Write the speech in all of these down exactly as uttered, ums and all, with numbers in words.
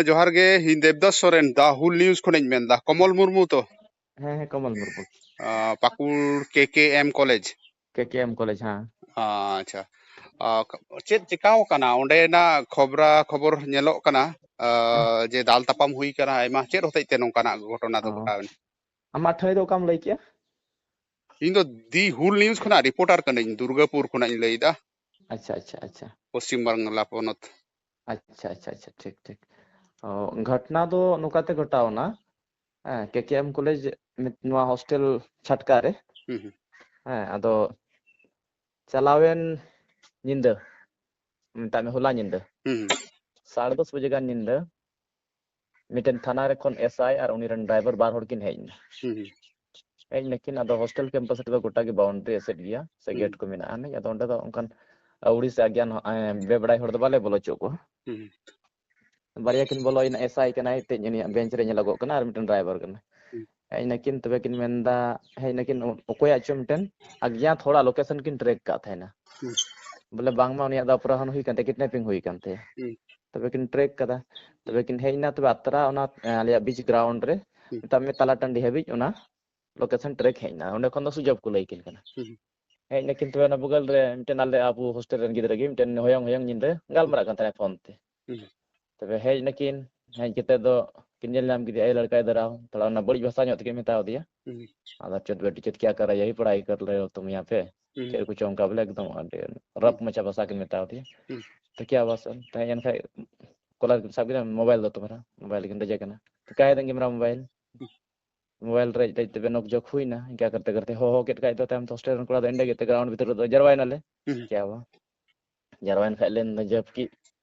ᱡᱚᱦᱟᱨ ᱜᱮ, ᱤᱧ ᱫᱮᱵᱫᱟᱥ ᱥᱚᱨᱮᱱ, ᱫᱟ ᱦᱩᱞ ᱱᱤᱭᱩᱡᱽ ᱠᱷᱚᱱᱤᱧ ᱢᱮᱱᱫᱟ᱾ ᱠᱚᱢᱚᱞ ᱢᱩᱨᱢᱩ ᱛᱚ? ᱦᱮᱸ, ᱦᱮᱸ, ᱠᱚᱢᱚᱞ ᱢᱩᱨᱢᱩ᱾ ᱟᱸ, ᱯᱟᱹᱠᱩᱲ ᱠᱮ ᱠᱮ ᱮᱢ ᱠᱚᱞᱮᱡᱽ᱾ ᱠᱮ ᱠᱮ ᱮᱢ ᱠᱚᱞᱮᱡᱽ, ᱦᱮᱸ᱾ ᱟᱪᱪᱷᱟ᱾ ᱟᱸ, ᱪᱮᱫ ᱪᱮᱠᱟᱣ ᱠᱟᱱᱟ ᱚᱸᱰᱮᱱᱟᱜ ᱠᱷᱚᱵᱽᱨᱟ ᱠᱷᱚᱵᱚᱨ ᱧᱮᱞᱚᱜ ᱠᱟᱱᱟ, ᱟᱸ, ᱦᱮᱸ᱾ ᱡᱮ ᱫᱟᱞ ᱛᱟᱯᱟᱢ ᱦᱩᱭ ᱠᱟᱱᱟ ᱟᱭᱢᱟ, ᱪᱮᱫ ᱦᱚᱛᱮᱡ ᱛᱮ ᱱᱚᱝᱠᱟᱱᱟᱜ ᱜᱷᱚᱴᱚᱱᱟ ᱫᱚ ᱚ᱾ ᱜᱷᱚᱴᱟᱣ ᱮᱱᱟ? ᱟᱢᱟᱜ ᱴᱷᱟᱹᱭ ᱫᱚ ᱚᱠᱟᱢ ᱞᱟᱹᱭ ᱠᱮᱜᱼᱟ? ᱤᱧ ᱫᱚ ᱫᱤ ᱦᱩᱞ ᱱᱤᱭᱩᱡᱽ ᱠᱷᱚᱱᱟᱜ ᱨᱤᱯᱳᱨᱴᱟᱨ ᱠᱟᱹᱱᱟᱹᱧ, ᱫᱩᱨᱜᱟᱯᱩᱨ ᱠᱷᱚᱱᱟᱜ ᱤᱧ ᱞᱟᱹᱭᱫᱟ᱾ ᱟᱪᱪᱷᱟ, ᱟᱪᱪᱷᱟ, ᱟᱪᱪᱷᱟ᱾ ᱯᱚᱥᱪᱤᱢ ᱵᱟᱝᱞᱟ ᱯᱚᱱᱚᱛ᱾ ᱟᱪᱪᱷᱟ, ᱟᱪᱪᱷᱟ, ᱟᱪᱪᱷᱟ, ᱴᱷᱤᱠ, ᱴᱷᱤᱠ᱾ ᱚ, ᱜᱷᱚᱴᱱᱟ ᱫᱚ ᱱᱚᱝᱠᱟᱛᱮ ᱜᱷᱚᱴᱟᱣᱱᱟ, ᱦᱮᱸ, ᱠᱮ ᱠᱮ ᱮᱢ ᱠᱚᱞᱮᱡᱽ ᱢᱤᱫ-, ᱱᱚᱣᱟ ᱦᱳᱥᱴᱮᱞ ᱪᱷᱟᱴᱠᱟ ᱨᱮ᱾ ᱦᱩᱸ, ᱦᱩᱸ᱾ ᱦᱮᱸ, ᱟᱫᱚ ᱪᱟᱞᱟᱣᱮᱱ ᱧᱤᱫᱟᱹ, ᱢᱮᱛᱟᱜ ᱢᱮ ᱦᱚᱞᱟ ᱧᱤᱫᱟᱹ, ᱦᱩᱸ, ᱦᱩᱸ᱾ ᱥᱟᱲᱮ ᱫᱚᱥ ᱵᱟᱡᱮ ᱜᱟᱱ ᱧᱤᱫᱟᱹ, ᱢᱤᱫᱴᱮᱱ ᱛᱷᱟᱱᱟ ᱨᱮ ᱠᱷᱚᱱ ᱮᱥ ᱟᱭ ᱟᱨ ᱩᱱᱤ ᱨᱮᱱ ᱰᱨᱟᱭᱵᱷᱟᱨ ᱵᱟᱨ ᱦᱚᱲ ᱠᱤᱱ ᱦᱮᱡ ᱮᱱᱟ᱾ ᱦᱩᱸ, ᱦᱩᱸ᱾ ᱦᱮᱡ ᱱᱟᱹᱠᱤᱱ, ᱟᱫᱚ ᱦᱳᱥᱴᱮᱞ ᱠᱮᱢᱯᱟᱥ ᱨᱮᱫᱚ ᱜᱚᱴᱟ ᱜᱮ ᱵᱟᱣᱩᱱᱰᱟᱨᱤ ᱮᱥᱮᱫ ᱜᱮᱭᱟ, ᱥᱮ ᱦᱩᱸ᱾ ᱜᱮᱴ ᱠᱚ ᱢᱮᱱᱟᱜᱼᱟ ᱟᱹᱱᱤᱡ᱾ ᱟᱫᱚ ᱚᱸᱰᱮ ᱫᱚ ᱚᱱᱠᱟᱱ ᱟᱹᱣᱲᱤ ᱥᱮ ᱟᱜᱽᱭᱟᱱ, ᱮᱸ, ᱵᱮᱵᱟᱲᱟᱭ ᱦᱚᱲ ᱫᱚ ᱵᱟᱞᱮ ᱵᱚᱞᱚ ᱦᱚᱪᱚ ᱠᱚᱣᱟ᱾ ᱦᱩᱸ᱾ ᱵᱟᱨᱭᱟ ᱠᱤᱱ ᱵᱚᱞᱚᱭᱮᱱᱟ, ᱮᱥ ᱟᱭ ᱠᱟᱱᱟᱭ, ᱛᱮᱡ ᱩᱱᱤᱭᱟᱜ ᱵᱮᱧᱪ ᱨᱮ ᱧᱮᱞᱚᱜᱚᱜ ᱠᱟᱱᱟ, ᱟᱨ ᱢᱤᱫᱴᱮᱱ ᱰᱨᱟᱭᱵᱷᱟᱨ ᱠᱟᱱᱟᱭ᱾ ᱦᱩᱸ᱾ ᱦᱮᱡ ᱱᱟᱹᱠᱤᱱ, ᱛᱚᱵᱮ ᱠᱤᱱ ᱢᱮᱱᱫᱟ, ᱦᱮᱡ ᱱᱟᱹᱠᱤᱱ, ᱚᱠᱚᱭᱟᱜ ᱪᱚ ᱢᱤᱫᱴᱮᱱ ᱟᱜᱽᱭᱟᱛ ᱦᱚᱲᱟᱜ ᱞᱳᱠᱮᱥᱚᱱ ᱠᱤᱱ ᱴᱨᱮᱠ ᱠᱟᱜ ᱛᱟᱦᱮᱱᱟ᱾ ᱦᱩᱸ᱾ ᱵᱚᱞᱮ ᱵᱟᱝᱢᱟ ᱩᱱᱤᱭᱟᱜ ᱫᱚ ᱚᱯᱚᱦᱚᱨᱚᱱ ᱦᱩᱭ ᱠᱟᱱ ᱛᱟᱭᱟ, ᱠᱤᱰᱱᱮᱯᱤᱝ ᱦᱩᱭ ᱠᱟᱱ ᱛᱟᱭᱟ᱾ ᱦᱩᱸ᱾ ᱛᱚᱵᱮ ᱠᱤᱱ ᱴᱨᱮᱠ ᱠᱟᱫᱟ, ᱛᱚᱵᱮ ᱦᱩᱸ᱾ ᱠᱤᱱ ᱦᱮᱡ ᱮᱱᱟ, ᱛᱚᱵᱮ ᱟᱛᱨᱟ ᱚᱱᱟ, ᱮ, ᱟᱞᱮᱭᱟᱜ ᱵᱤᱪ ᱜᱨᱟᱣᱩᱱᱰ ᱨᱮ, ᱦᱩᱸ᱾ ᱢᱮᱛᱟᱜ ᱢᱮ ᱛᱟᱞᱟ ᱴᱟᱺᱰᱤ ᱦᱟᱹᱵᱤᱡ ᱚᱱᱟ ᱞᱳᱠᱮᱥᱚᱱ ᱴᱨᱮᱠ ᱦᱮᱡ ᱮᱱᱟ, ᱚᱸᱰᱮ ᱠᱷᱚᱱ ᱫᱚ ᱥᱩᱡᱚᱵ ᱠᱚ ᱞᱟᱹᱭ ᱠᱤᱱ ᱠᱟᱱᱟ᱾ ᱦᱩᱸ᱾ ᱦᱮᱡ ᱱᱟᱹᱠᱤᱱ, ᱛᱚᱵᱮ ᱚᱱᱟ ᱵᱚᱜᱚᱞ ᱨᱮ ᱢᱤᱫᱴᱮᱱ ᱟᱞᱮ ᱟᱵᱚ ᱦᱳᱥᱴᱮᱞ ᱨᱮᱱ ᱜᱤᱫᱽᱨᱟᱹ ᱜᱮ ᱢᱤᱫᱴᱮᱱ ᱦᱚᱭᱚᱝ ᱦᱚᱭᱚᱝ ᱧᱤᱫᱟᱹ ᱦᱩᱸ᱾ ᱜᱟᱞᱢᱟᱨᱟᱜ ᱠᱟᱱ ᱛᱟᱦᱮᱱᱟ ᱯᱷᱳᱱ ᱛᱮ᱾ ᱦᱩᱸ᱾ ᱛᱚᱵᱮ ᱦᱮᱡ ᱱᱟᱹᱠᱤᱱ, ᱦᱮᱡ ᱠᱟᱛᱮ ᱫᱚ ᱠᱤᱱ ᱧᱮᱞ ᱧᱟᱢ ᱠᱮᱫᱮᱭᱟ, "ᱮᱭ ᱞᱟᱲᱠᱟ ᱤᱫᱷᱟᱨ ᱟᱣ", ᱛᱷᱚᱲᱟ ᱚᱱᱟ ᱵᱟᱹᱲᱤᱡ ᱵᱷᱟᱥᱟ ᱧᱚᱜ ᱛᱮᱠᱤᱱ ᱢᱮᱛᱟᱣ ᱫᱮᱭᱟ᱾ ᱦᱩᱸ᱾ ᱟᱫᱚ, "ᱪᱳᱫ ᱵᱮᱴᱤ ᱪᱳᱫ ᱠᱭᱟ ᱠᱟᱨ ᱨᱟᱦᱟ ᱦᱮ, ᱯᱟᱲᱦᱟᱭ ᱠᱟᱨ ᱨᱟᱦᱮ ᱦᱳ ᱛᱩᱢ ᱭᱟᱦᱟᱸ ᱯᱮ?" ᱦᱩᱸ᱾ ᱪᱮᱫ ᱠᱚᱪᱚ ᱚᱱᱠᱟ ᱵᱚᱞᱮ ᱮᱠᱫᱚᱢ ᱟᱹᱰᱤ ᱨᱟᱯ ᱢᱟᱪᱷᱟ ᱵᱷᱟᱥᱟ ᱠᱤᱱ ᱢᱮᱛᱟᱣ ᱫᱮᱭᱟ᱾ ᱦᱩᱸ᱾ ᱛᱚ ᱠᱭᱟ ᱦᱩᱣᱟ ᱥᱟᱨ? ᱛᱚ ᱦᱮᱡ ᱮᱱ ᱠᱷᱟᱡ ᱠᱚᱞᱟᱨ ᱠᱤᱱ ᱥᱟᱵ ᱠᱮᱫᱟ, ᱢᱳᱵᱟᱭᱤᱞ ᱫᱚ ᱛᱩᱢᱦᱟᱨᱟ, ᱢᱳᱵᱟᱭᱤᱞ ᱠᱤᱱ ᱨᱮᱡᱮ ᱠᱟᱱᱟ᱾ ᱛᱚ ᱠᱟᱭ ᱫᱮᱝᱜᱮ ᱢᱮᱨᱟ ᱢᱳᱵᱟᱭᱤᱞ? ᱦᱩᱸ᱾ ᱢᱳᱵᱟᱭᱤᱞ ᱨᱮᱡ ᱨᱮᱡ ᱛᱮᱵᱮ ᱱᱚᱠ ᱡᱚᱠ ᱦᱩᱭᱱᱟ᱾ ᱤᱱᱠᱟ ᱠᱟᱨᱛᱮ ᱠᱟᱨᱛᱮ ᱦᱚᱦᱚ ᱠᱮᱫ ᱠᱷᱟᱡ ᱫᱚ ᱛᱟᱭᱚᱢ ᱛᱮ ᱦᱳᱥᱴᱮᱞ ᱨᱮᱱ ᱠᱚᱲᱟ ᱫᱚ ᱮᱸᱰᱮ ᱜᱮ ᱛᱮ ᱜᱨᱟᱣᱩᱱᱰ ᱵᱷᱤᱛᱤᱨ ᱨᱮᱫᱚ ᱡᱟᱨᱣᱟᱭ ᱱᱟᱞᱮ᱾ ᱦᱩᱸ᱾ ᱠᱭᱟ ᱦᱩᱣᱟ? ᱡᱟᱨᱣᱟᱭᱮᱱ ᱠᱷᱟᱡ ᱞᱮ ᱢᱮᱱᱫᱟ, "ᱡᱟᱵ ᱠᱤ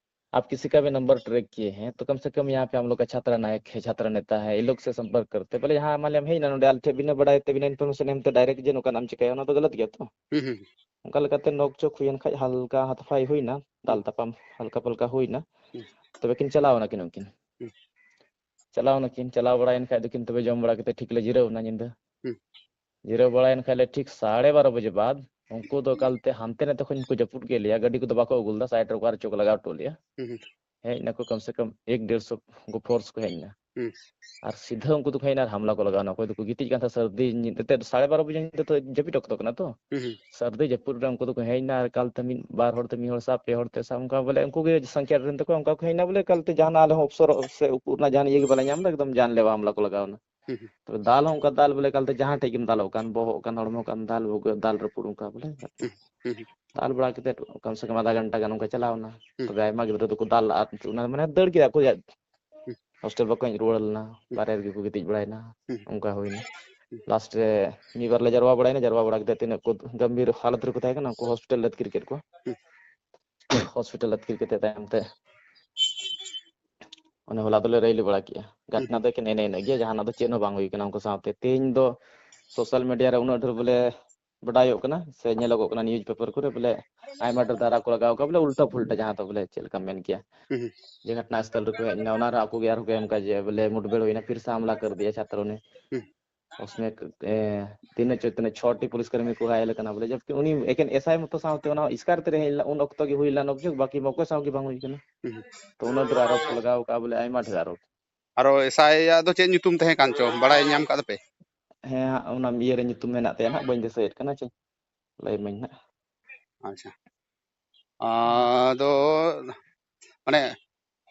ᱟᱯ ᱠᱤᱥᱤ ᱠᱟ ᱵᱷᱤ ᱱᱟᱢᱵᱟᱨ ᱴᱨᱮᱠ ᱠᱤᱭᱮ ᱦᱮᱸ, ᱛᱚ ᱠᱟᱢ ᱥᱮ ᱠᱟᱢ ᱭᱟᱦᱟᱸ ᱯᱮ ᱦᱟᱢ ᱞᱳᱜ ᱠᱟ ᱪᱷᱟᱛᱨᱟ ᱱᱟᱭᱚᱠ ᱦᱮ, ᱪᱷᱟᱛᱨᱟ ᱱᱮᱛᱟ ᱦᱮ, ᱤᱱ ᱞᱳᱜ ᱥᱮ ᱥᱚᱢᱯᱚᱨᱠ ᱠᱟᱨᱛᱮ ᱦᱮ", ᱵᱚᱞᱮ ᱡᱟᱦᱟᱸ ᱢᱟᱱᱮᱢ ᱦᱮᱡ ᱮᱱᱟ ᱱᱚᱰᱮ ᱟᱞᱮ ᱴᱷᱮᱡ ᱵᱤᱱᱟᱹ ᱵᱟᱰᱟᱭ ᱛᱮ, ᱵᱤᱱᱟᱹ ᱤᱱᱯᱷᱚᱨᱢᱮᱥᱚᱱ ᱮᱢ ᱛᱮ ᱰᱟᱭᱨᱮᱠᱴ ᱡᱮ ᱱᱚᱝᱠᱟᱱᱟᱜ ᱮᱢ ᱪᱤᱠᱟᱹᱭᱟ, ᱚᱱᱟ ᱫᱚ ᱜᱟᱞᱟᱛ ᱜᱮᱭᱟ ᱛᱚ᱾ ᱦᱩᱸ, ᱦᱩᱸ᱾ ᱚᱱᱠᱟ ᱞᱮᱠᱟᱛᱮ ᱱᱚᱠ ᱪᱚᱠ ᱦᱩᱭᱮᱱ ᱠᱷᱟᱡ ᱦᱟᱞᱠᱟ ᱦᱟᱛᱟᱯᱟᱭ ᱦᱩᱭᱱᱟ, ᱫᱟᱞ ᱦᱩᱸ᱾ ᱛᱟᱯᱟᱢ ᱦᱟᱞᱠᱟ ᱯᱟᱞᱠᱟ ᱦᱩᱭᱱᱟ᱾ ᱦᱩᱸ᱾ ᱛᱚᱵᱮ ᱠᱤᱱ ᱪᱟᱞᱟᱣ ᱮᱱᱟ ᱠᱤᱱ ᱩᱱᱠᱤᱱ᱾ ᱦᱩᱸ᱾ ᱪᱟᱞᱟᱣ ᱱᱟᱠᱤᱱ, ᱪᱟᱞᱟᱣ ᱵᱟᱲᱟᱭᱮᱱ ᱠᱷᱟᱡ ᱫᱚᱠᱤᱱ, ᱛᱚᱵᱮ ᱡᱚᱢ ᱵᱟᱲᱟ ᱠᱟᱛᱮ ᱴᱷᱤᱠ ᱞᱮ ᱡᱤᱨᱟᱹᱣ ᱮᱱᱟ ᱧᱤᱫᱟᱹ᱾ ᱦᱩᱸ᱾ ᱡᱤᱨᱟᱹᱣ ᱵᱟᱲᱟᱭᱮᱱ ᱠᱷᱟᱡ ᱞᱮ ᱴᱷᱤᱠ ᱥᱟᱲᱮ ᱵᱟᱨᱚ ᱵᱟᱡᱮ ᱵᱟᱫ, ᱩᱱᱠᱩ ᱫᱚ ᱮᱠᱟᱞᱛᱮ ᱦᱟᱱᱛᱮ ᱱᱟᱛᱮ ᱠᱷᱚᱱ ᱠᱚ ᱡᱟᱹᱯᱩᱫ ᱠᱮᱫ ᱞᱮᱭᱟ, ᱜᱟᱹᱰᱤ ᱠᱚᱫᱚ ᱵᱟᱠᱚ ᱟᱹᱜᱩ ᱞᱮᱫᱟ, ᱥᱟᱭᱤᱰ ᱨᱮ ᱚᱠᱟ ᱨᱮᱪᱚ ᱠᱚ ᱞᱟᱜᱟᱣ ᱦᱚᱴᱚ ᱞᱮᱭᱟ᱾ ᱦᱩᱸ, ᱦᱩᱸ᱾ ᱦᱮᱡ ᱱᱟᱠᱚ ᱠᱚᱢ ᱥᱮ ᱠᱚᱢ ᱮᱠ ᱰᱮᱲᱥᱚ ᱠᱚ ᱯᱷᱳᱨᱥ ᱠᱚ ᱦᱮᱡ ᱮᱱᱟ᱾ ᱦᱩᱸ᱾ ᱟᱨ ᱥᱤᱫᱷᱟᱹ ᱩᱱᱠᱩ ᱫᱚᱠᱚ ᱦᱮᱡ ᱮᱱᱟ ᱟᱨ ᱦᱟᱢᱞᱟ ᱠᱚ ᱞᱟᱜᱟᱣ ᱮᱱᱟ᱾ ᱚᱠᱚᱭ ᱫᱚᱠᱚ ᱜᱤᱛᱤᱡ ᱠᱟᱱ ᱛᱟᱦᱮᱸ ᱥᱟᱹᱨᱫᱤ ᱧᱤᱫᱟᱹ ᱛᱮ ᱥᱟᱲᱮ ᱵᱟᱨᱚ ᱵᱟᱡᱮ ᱧᱤᱫᱟᱹ ᱛᱚ ᱡᱟᱹᱯᱤᱫ ᱚᱠᱛᱚ ᱠᱟᱱᱟ ᱛᱚ᱾ ᱦᱩᱸ, ᱦᱩᱸ᱾ ᱥᱟᱹᱨᱫᱤ ᱡᱟᱹᱯᱩᱫ ᱨᱮ ᱩᱱᱠᱩ ᱫᱚᱠᱚ ᱦᱮᱡ ᱮᱱᱟ ᱟᱨ ᱮᱠᱟᱞ ᱛᱮ ᱢᱤᱫ ᱵᱟᱨ ᱦᱚᱲ ᱛᱮ ᱢᱤᱫ ᱦᱚᱲ ᱥᱟᱵ ᱯᱮ ᱦᱚᱲ ᱛᱮ ᱥᱟᱵ ᱚᱱᱠᱟ ᱵᱚᱞᱮ ᱩᱱᱠᱩ ᱜᱮ ᱥᱚᱝᱠᱷᱭᱟ ᱰᱷᱮᱨ ᱮᱱ ᱛᱟᱠᱚᱣᱟ᱾ ᱚᱱᱠᱟ ᱠᱚ ᱦᱮᱡ ᱮᱱᱟ ᱵᱚᱞᱮ ᱮᱠᱟᱞ ᱛᱮ ᱡᱟᱦᱟᱱᱟᱜ ᱟᱞᱮ ᱦᱚᱸ ᱚᱯᱥᱚᱨ ᱥᱮ ᱩᱠᱩ ᱨᱮᱱᱟᱜ ᱡᱟᱦᱟᱱ ᱤᱭᱟᱹ ᱜᱮ ᱵᱟᱞᱮ ᱧᱟᱢ ᱮᱫᱟ, ᱮᱠᱫᱚᱢ ᱡᱟᱱᱞᱮᱣᱟ ᱦᱟᱢᱞᱟ ᱠᱚ ᱞᱟᱜᱟᱣ ᱮᱱᱟ᱾ ᱦᱩᱸ, ᱦᱩᱸ᱾ ᱛᱚᱵᱮ ᱫᱟᱞ ᱦᱚᱸ ᱚᱱᱠᱟ ᱫᱟᱞ ᱵᱚᱞᱮ ᱮᱠᱟᱞ ᱛᱮ ᱡᱟᱦᱟᱸ ᱴᱷᱮᱡ ᱜᱮᱢ ᱫᱟᱞᱚᱜ ᱠᱟᱱ, ᱵᱚᱦᱚᱜ ᱠᱟᱱ, ᱦᱚᱲᱢᱚ ᱠᱟᱱ, ᱫᱟᱞ ᱵᱷᱩᱜᱟᱹᱜ, ᱫᱟᱞ ᱨᱟᱹᱯᱩᱫ ᱚᱱᱠᱟ ᱵᱚᱞᱮ᱾ ᱦᱩᱸ, ᱦᱩᱸ, ᱦᱩᱸ᱾ ᱫᱟᱞ ᱵᱟᱲᱟ ᱠᱟᱛᱮᱫ ᱠᱚᱢ ᱥᱮ ᱠᱚᱢ ᱟᱫᱷᱟ ᱜᱷᱚᱱᱴᱟ ᱜᱟᱱ ᱚᱱᱠᱟ ᱪᱟᱞᱟᱣ ᱮᱱᱟ᱾ ᱦᱩᱸ᱾ ᱛᱚᱵᱮ ᱟᱭᱢᱟ ᱜᱤᱫᱽᱨᱟᱹ ᱫᱚᱠᱚ ᱫᱟᱞ ᱞᱟᱜᱼᱟ, ᱚᱱᱟ ᱢᱟᱱᱮ ᱫᱟᱹᱲ ᱠᱮᱫᱟ ᱠᱚ, ᱦᱩᱸ᱾ ᱦᱳᱥᱴᱮᱞ ᱵᱟᱠᱚ ᱦᱮᱡ ᱨᱩᱣᱟᱹᱲ ᱞᱮᱱᱟ, ᱦᱩᱸ᱾ ᱵᱟᱨᱦᱮ ᱨᱮᱜᱮ ᱠᱚ ᱜᱤᱛᱤᱡ ᱵᱟᱲᱟᱭᱮᱱᱟ, ᱦᱩᱸ᱾ ᱚᱱᱠᱟ ᱦᱩᱭᱱᱟ᱾ ᱦᱩᱸ᱾ ᱞᱟᱥᱴ ᱨᱮ ᱢᱤᱫ ᱵᱟᱨ ᱞᱮ ᱡᱟᱨᱣᱟ ᱵᱟᱲᱟᱭᱮᱱᱟ, ᱡᱟᱨᱣᱟ ᱵᱟᱲᱟ ᱠᱟᱛᱮᱫ ᱛᱤᱱᱟᱹᱜ ᱠᱚ ᱜᱟᱢᱵᱷᱤᱨ ᱦᱟᱞᱚᱛ ᱨᱮᱠᱚ ᱛᱟᱦᱮᱸ ᱠᱟᱱᱟ, ᱩᱱᱠᱩ ᱦᱳᱥᱯᱤᱴᱟᱞ ᱞᱮ ᱟᱹᱛᱠᱤᱨ ᱠᱮᱫ ᱠᱚᱣᱟ᱾ ᱦᱩᱸ᱾ ᱦᱳᱥᱯᱤᱴᱟᱞ ᱟᱹᱛᱠᱤᱨ ᱠᱟᱛᱮᱫ ᱛᱟᱭᱚᱢ ᱛᱮ ᱚᱱᱮ ᱦᱚᱞᱟ ᱫᱚᱞᱮ ᱨᱮᱞᱤ ᱵᱟᱲᱟ ᱠᱮᱜᱼᱟ᱾ ᱦᱩᱸ, ᱜᱷᱚᱴᱱᱟ ᱦᱩᱸ᱾ ᱫᱚ ᱮᱠᱮᱱ ᱮᱱᱮ ᱤᱱᱟᱹᱜ ᱜᱮᱭᱟ, ᱡᱟᱦᱟᱱᱟᱜ ᱫᱚ ᱪᱮᱫ ᱦᱚᱸ ᱵᱟᱝ ᱦᱩᱭ ᱠᱟᱱᱟ ᱩᱱᱠᱩ ᱥᱟᱶᱛᱮ᱾ ᱛᱮᱦᱮᱧ ᱫᱚ ᱥᱳᱥᱟᱞ ᱢᱤᱰᱤᱭᱟ ᱨᱮ ᱩᱱᱟᱹᱜ ᱰᱷᱮᱨ ᱵᱚᱞᱮ ᱵᱟᱰᱟᱭᱚᱜ ᱠᱟᱱᱟ ᱥᱮ ᱧᱮᱞᱚᱜᱚᱜ ᱠᱟᱱᱟ ᱱᱤᱭᱩᱡᱽ ᱯᱮᱯᱟᱨ ᱠᱚᱨᱮ, ᱵᱚᱞᱮ ᱟᱭᱢᱟ ᱰᱷᱮᱨ ᱫᱷᱟᱨᱟ ᱠᱚ ᱞᱟᱜᱟᱣ ᱠᱟᱜᱼᱟ, ᱵᱚᱞᱮ ᱩᱞᱴᱟ ᱯᱷᱩᱞᱴᱟ, ᱡᱟᱦᱟᱸ ᱫᱚ ᱵᱚᱞᱮ ᱪᱮᱫ ᱞᱮᱠᱟᱢ ᱢᱮᱱ ᱠᱮᱭᱟ, ᱦᱩᱸ, ᱦᱩᱸ᱾ ᱡᱮ ᱜᱷᱚᱴᱱᱟ ᱥᱛᱷᱚᱞ ᱨᱮᱠᱚ ᱦᱮᱡ ᱮᱱᱟ, ᱚᱱᱟ ᱨᱮ ᱟᱠᱚ ᱜᱮ ᱟᱨᱦᱚᱸ ᱠᱚ ᱮᱢ ᱠᱟᱜᱼᱟ ᱡᱮ ᱵᱚᱞᱮ ᱢᱩᱴᱵᱷᱮᱲ ᱦᱩᱭᱱᱟ, ᱯᱷᱤᱨ ᱥᱮ ᱦᱟᱢᱞᱟ ᱠᱟᱨ ᱫᱤᱭᱟ ᱪᱷᱟᱛᱨᱚ ᱱᱮ᱾ ᱦᱩᱸ᱾ ᱩᱥᱢᱮ, ᱮ, ᱛᱤᱱᱟᱹᱜ ᱪᱚ, ᱛᱤᱱᱟᱹᱜ ᱪᱷᱚᱴᱤ ᱯᱩᱞᱤᱥ ᱠᱚᱨᱢᱤ ᱠᱚ ᱜᱷᱟᱭᱮᱞ ᱠᱟᱱᱟ ᱵᱚᱞᱮ, ᱡᱚᱵᱠᱤ ᱩᱱᱤ ᱮᱠᱮᱱ ᱮᱥ ᱟᱭ ᱢᱚᱛᱚ ᱥᱟᱶᱛᱮ ᱚᱱᱟ ᱮᱥᱠᱟᱨ ᱛᱮ ᱦᱮᱡ ᱞᱮᱱᱟ, ᱩᱱ ᱚᱠᱛᱚ ᱜᱮ ᱦᱩᱭ ᱞᱮᱱᱟ ᱚᱵᱷᱤᱡᱳᱜᱽ, ᱵᱟᱠᱤ ᱚᱠᱚᱭ ᱥᱟᱶ ᱜᱮ ᱵᱟᱝ ᱦᱩᱭ ᱠᱟᱱᱟ᱾ ᱦᱩᱸ᱾ ᱛᱚ ᱚᱱᱟ ᱫᱚ ᱟᱨᱚ ᱠᱚ ᱞᱟᱜᱟᱣ ᱠᱟᱜᱼᱟ ᱵᱚᱞᱮ ᱟᱭᱢᱟ ᱰᱷᱮᱨ ᱟᱨᱚ᱾ ᱟᱨᱚ ᱮᱥ ᱟᱭ ᱟᱜ ᱫᱚ ᱪᱮᱫ ᱧᱩᱛᱩᱢ ᱛᱟᱦᱮᱸ ᱠᱟᱱ ᱪᱚ, ᱵᱟᱲᱟᱭ ᱧᱟᱢ ᱠᱟᱫᱟ ᱯᱮ? ᱦᱮᱸ, ᱦᱟᱸᱜ ᱚᱱᱟ ᱤᱭᱟᱹ ᱨᱮ ᱧᱩᱛᱩᱢ ᱢᱮᱱᱟᱜ ᱛᱟᱭᱟ, ᱦᱟᱸᱜ ᱵᱟᱹᱧ ᱫᱤᱥᱟᱹᱭᱮᱫ ᱠᱟᱱᱟ, ᱪᱮᱫ ᱞᱟᱹᱭ ᱟᱹᱢᱟᱹᱧ ᱦᱟᱸᱜ᱾ ᱟᱪᱪᱷᱟ᱾ ᱟᱫᱚ ᱢᱟᱱᱮ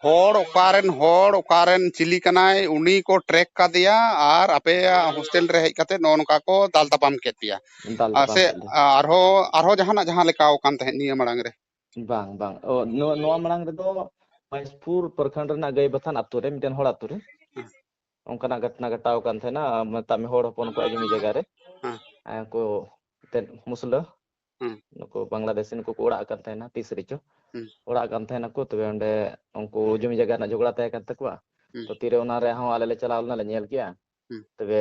ᱦᱚᱲ ᱚᱠᱟᱨᱮᱱ ᱦᱚᱲ ᱚᱠᱟᱨᱮᱱ ᱪᱤᱞᱤ ᱠᱟᱱᱟᱭ ᱩᱱᱤ ᱠᱚ ᱴᱨᱮᱠ ᱠᱟᱫᱮᱭᱟ ᱟᱨ ᱟᱯᱮᱭᱟᱜ ᱦᱳᱥᱴᱮᱞ ᱨᱮ ᱦᱮᱡ ᱠᱟᱛᱮ ᱱᱚᱜᱼᱚ ᱱᱚᱝᱠᱟ ᱠᱚ ᱫᱟᱞ ᱛᱟᱯᱟᱢ ᱠᱮᱫ ᱯᱮᱭᱟ᱾ ᱫᱟᱞ ᱟᱨ ᱛᱟᱯᱟᱢ ᱥᱮ ᱠᱮᱫ ᱞᱮᱭᱟ᱾ ᱟᱨᱦᱚᱸ, ᱟᱨᱦᱚᱸ ᱡᱟᱦᱟᱱᱟᱜ ᱡᱟᱦᱟᱸ ᱞᱮᱠᱟ ᱟᱠᱟᱱ ᱛᱟᱦᱮᱸᱫ ᱱᱤᱭᱟᱹ ᱢᱟᱲᱟᱝ ᱨᱮ? ᱵᱟᱝ, ᱵᱟᱝ᱾ ᱚ, ᱱᱚᱣᱟ, ᱱᱚᱣᱟ ᱢᱟᱲᱟᱝ ᱨᱮᱫᱚ ᱢᱚᱦᱮᱥᱯᱩᱨ ᱯᱨᱚᱠᱷᱚᱸᱰ ᱨᱮᱱᱟᱜ ᱜᱟᱹᱭᱵᱟᱛᱷᱟᱱ ᱟᱛᱳ ᱨᱮ ᱢᱤᱫᱴᱮᱱ ᱦᱚᱲ ᱟᱛᱳ ᱨᱮ ᱦᱮᱸ᱾ ᱚᱱᱠᱟᱱᱟᱜ ᱜᱷᱚᱴᱱᱟ ᱜᱷᱚᱴᱟᱣ ᱟᱠᱟᱱ ᱛᱟᱦᱮᱱᱟ, ᱢᱮᱛᱟᱜ ᱢᱮ ᱦᱚᱲ ᱦᱚᱯᱚᱱ ᱠᱚᱣᱟᱜ ᱡᱚᱢᱤ ᱡᱟᱭᱜᱟ ᱨᱮ᱾ ᱦᱮᱸ᱾ ᱟᱨ ᱩᱱᱠᱩ ᱮᱱᱛᱮᱫ ᱢᱩᱥᱞᱟᱹ, ᱦᱮᱸ᱾ ᱱᱩᱠᱩ ᱵᱟᱝᱞᱟᱫᱮᱥᱤ ᱱᱩᱠᱩ ᱠᱚ ᱚᱲᱟᱜ ᱟᱠᱟᱱ ᱛᱟᱦᱮᱱᱟ ᱛᱤᱥ ᱨᱮᱪᱚ᱾ ᱦᱮᱸ᱾ ᱚᱲᱟᱜ ᱟᱠᱟᱱ ᱛᱟᱦᱮᱱᱟᱠᱚ, ᱛᱚᱵᱮ ᱚᱸᱰᱮ ᱩᱱᱠᱩ ᱡᱚᱢᱤ ᱡᱟᱭᱜᱟ ᱨᱮᱱᱟᱜ ᱡᱷᱚᱜᱽᱲᱟ ᱛᱟᱦᱮᱸ ᱠᱟᱱ ᱛᱟᱠᱚᱣᱟ᱾ ᱦᱮᱸ᱾ ᱛᱚ ᱛᱤᱨᱮ ᱚᱱᱟ ᱨᱮᱦᱚᱸ ᱟᱞᱮ ᱞᱮ ᱪᱟᱞᱟᱣ ᱞᱮᱱᱟ, ᱞᱮ ᱧᱮᱞ ᱠᱮᱜᱼᱟ᱾ ᱦᱮᱸ᱾ ᱛᱚᱵᱮ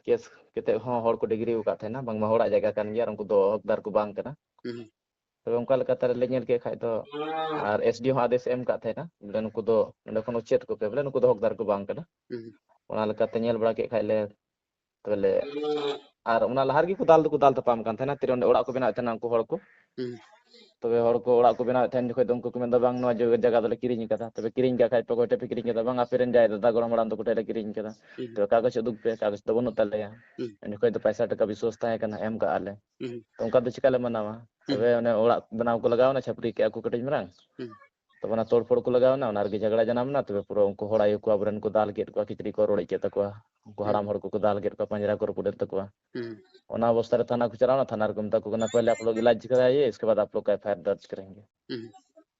ᱠᱮᱥ ᱠᱟᱛᱮᱫ ᱦᱚᱸ ᱦᱚᱲ ᱠᱚ ᱰᱤᱜᱽᱨᱤ ᱟᱠᱟᱫ ᱛᱟᱦᱮᱱᱟ, ᱵᱟᱝᱢᱟ ᱦᱚᱲᱟᱜ ᱡᱟᱭᱜᱟ ᱠᱟᱱ ᱜᱮᱭᱟ ᱟᱨ ᱩᱱᱠᱩ ᱫᱚ ᱦᱚᱠᱫᱟᱨ ᱠᱚ ᱵᱟᱝ ᱠᱟᱱᱟ᱾ ᱦᱮᱸ᱾ ᱛᱚᱵᱮ ᱚᱱᱠᱟ ᱞᱮᱠᱟᱛᱮ ᱟᱞᱮ ᱞᱮ ᱧᱮᱞ ᱠᱮᱫ ᱠᱷᱟᱡ ᱫᱚ, ᱟᱨ ᱮᱥ ᱰᱤ ᱳ ᱦᱚᱸ ᱟᱫᱮᱥ ᱮ ᱮᱢ ᱠᱟᱫ ᱛᱟᱦᱮᱱᱟ, ᱵᱚᱞᱮ ᱱᱩᱠᱩ ᱫᱚ ᱱᱚᱸᱰᱮ ᱠᱷᱚᱱ ᱩᱪᱷᱮᱫ ᱠᱚᱯᱮ, ᱵᱚᱞᱮ ᱱᱩᱠᱩ ᱫᱚ ᱦᱚᱠᱫᱟᱨ ᱠᱚ ᱵᱟᱝ ᱠᱟᱱᱟ᱾ ᱦᱩᱸ᱾ ᱚᱱᱟ ᱞᱮᱠᱟᱛᱮ ᱧᱮᱞ ᱵᱟᱲᱟ ᱠᱮᱫ ᱠᱷᱟᱡ ᱞᱮ, ᱛᱚᱵᱮ ᱞᱮ, ᱟᱨ ᱚᱱᱟ ᱞᱟᱦᱟ ᱨᱮᱜᱮ ᱠᱚ ᱫᱟᱞ ᱫᱚᱠᱚ ᱫᱟᱞ ᱛᱟᱯᱟᱢ ᱠᱟᱱ ᱛᱟᱦᱮᱱᱟ, ᱛᱤᱨᱮ ᱚᱸᱰᱮ ᱚᱲᱟᱜ ᱠᱚ ᱵᱮᱱᱟᱣᱮᱫ ᱛᱟᱦᱮᱱᱟ ᱩᱱᱠᱩ ᱦᱚᱲ ᱠᱚ᱾ ᱦᱩᱸ᱾ ᱛᱚᱵᱮ ᱦᱚᱲ ᱠᱚ ᱚᱲᱟᱜ ᱠᱚ ᱵᱮᱱᱟᱣᱮᱫ ᱛᱟᱦᱮᱱ ᱡᱚᱠᱷᱚᱡ ᱫᱚ ᱩᱱᱠᱩ ᱠᱚ ᱢᱮᱱᱫᱟ, "ᱵᱟᱝ, ᱱᱚᱣᱟ ᱡᱚ-, ᱡᱟᱭᱜᱟ ᱫᱚᱞᱮ ᱠᱤᱨᱤᱧ ᱟᱠᱟᱫᱟ᱾" ᱛᱚᱵᱮ ᱠᱤᱨᱤᱧ ᱠᱟᱜ ᱠᱷᱟᱡ ᱯᱮ, ᱚᱠᱚᱭ ᱴᱷᱮᱡ ᱯᱮ ᱠᱤᱨᱤᱧ ᱠᱟᱫᱟ? "ᱵᱟᱝ, ᱟᱯᱮ ᱨᱮᱱ ᱡᱟᱭ ᱫᱟᱫᱟ ᱜᱚᱲᱚᱢ ᱦᱟᱲᱟᱢ ᱛᱟᱠᱚ ᱴᱷᱮᱡ ᱞᱮ ᱠᱤᱨᱤᱧ ᱠᱟᱫᱟ᱾" ᱦᱩᱸ᱾ ᱛᱚᱵᱮ ᱠᱟᱜᱚᱡᱽ ᱩᱫᱩᱜ ᱯᱮ, ᱠᱟᱜᱚᱡᱽ ᱫᱚ ᱵᱟᱹᱱᱩᱜ ᱛᱟᱞᱮᱭᱟ᱾ ᱦᱩᱸ᱾ ᱩᱱ ᱡᱚᱠᱷᱚᱡ ᱫᱚ ᱯᱚᱭᱥᱟ ᱴᱟᱠᱟ ᱵᱤᱥᱣᱟᱥ ᱛᱟᱦᱮᱸ ᱠᱟᱱᱟ, ᱮᱢ ᱠᱟᱜᱼᱟ ᱞᱮ᱾ ᱦᱩᱸ᱾ ᱛᱚ ᱚᱱᱠᱟ ᱫᱚ ᱪᱤᱠᱟ ᱞᱮ ᱢᱟᱱᱟᱣᱟ? ᱦᱩᱸ᱾ ᱛᱚᱵᱮ ᱚᱱᱮ ᱚᱲᱟᱜ ᱵᱮᱱᱟᱣ ᱠᱚ ᱞᱟᱜᱟᱣ ᱮᱱᱟ, ᱪᱷᱟᱹᱯᱨᱤ ᱠᱮᱜᱼᱟ ᱠᱚ ᱠᱟᱹᱴᱤᱡ ᱢᱟᱨᱟᱝ᱾ ᱦᱩᱸ᱾ ᱛᱚᱵᱮ ᱚᱱᱟ ᱛᱚᱲ ᱯᱷᱚᱲ ᱠᱚ ᱞᱟᱜᱟᱣ ᱮᱱᱟ, ᱚᱱᱟ ᱨᱮᱜᱮ ᱡᱷᱟᱜᱽᱲᱟ ᱡᱟᱱᱟᱢ ᱮᱱᱟ᱾ ᱛᱚᱵᱮ ᱯᱩᱨᱟᱹ ᱩᱱᱠᱩ ᱦᱚᱲ ᱟᱭᱳ ᱠᱚ ᱟᱵᱚᱨᱮᱱ ᱠᱚ ᱫᱟᱞ ᱠᱮᱫ ᱠᱚᱣᱟ, ᱠᱤᱪᱨᱤᱡ ᱠᱚ ᱨᱚᱲᱮᱡ ᱠᱮᱫ ᱛᱟᱠᱚᱣᱟ᱾ ᱩᱱᱠᱩ ᱦᱩᱸ᱾ ᱦᱟᱲᱟᱢ ᱦᱚᱲ ᱠᱚᱠᱚ ᱫᱟᱞ ᱠᱮᱫ ᱠᱚᱣᱟ, ᱯᱟᱸᱡᱽᱨᱟ ᱠᱚ ᱨᱟᱹᱯᱩᱫ ᱮᱱ ᱛᱟᱠᱚᱣᱟ᱾ ᱦᱩᱸ᱾ ᱚᱱᱟ ᱚᱵᱚᱥᱛᱟ ᱨᱮ ᱛᱷᱟᱱᱟ ᱠᱚ ᱪᱟᱞᱟᱣ ᱮᱱᱟ, ᱛᱷᱟᱱᱟ ᱨᱮᱠᱚ ᱢᱮᱛᱟ ᱠᱚ ᱠᱟᱱᱟ, "ᱯᱮᱦᱞᱮ ᱟᱯ ᱞᱳᱜ ᱤᱞᱟᱡᱽ ᱠᱟᱨᱟᱭᱮ, ᱤᱥᱠᱮ ᱵᱟᱫ ᱟᱯ ᱞᱳᱜ ᱠᱟ ᱮᱯᱷ ᱟᱭ ᱟᱨ ᱫᱟᱨᱡᱽ ᱠᱟᱨᱮᱸᱜᱮ᱾" ᱦᱩᱸ᱾